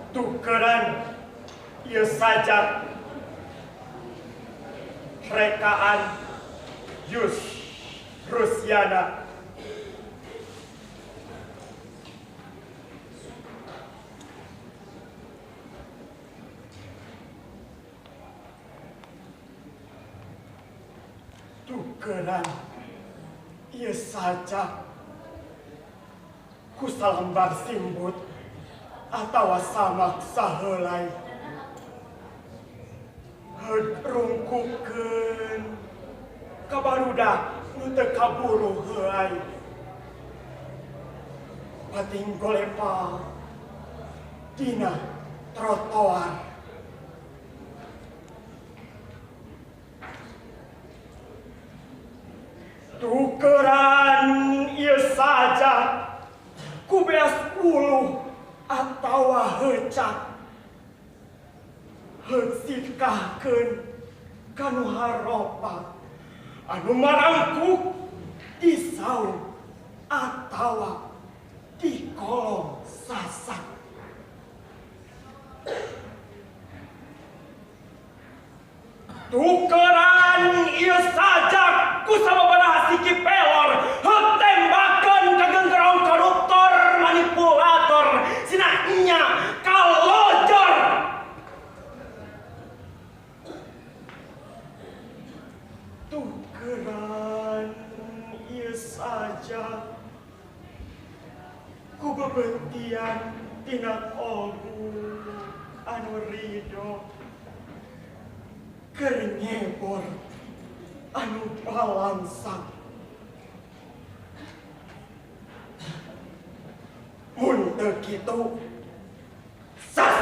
Tukeran ieu sajak rekaan Yus Rusiana. Tukeran ieu sajak ku salambar simbut atawa samak saheulai. Heug rungkukeun ka barudak nu teu kaburu heuay. Pating golepa dina trotoar. Tukeran ieu sajak ku beas buluh atawa heucak. Heug sikahkeun ka nu haropak anu marangkuk di saung atawa di kolong sasak. Tukeran ieu sajak ku sababaraha siki pelor, heug tembakeun ka genggerong koruptor manipulator sina nya kalojor. Tukeran ieu sajak ku bebentian tina kolbu anu rido keur nyebor anu balangsang. Mun teu kitu sas.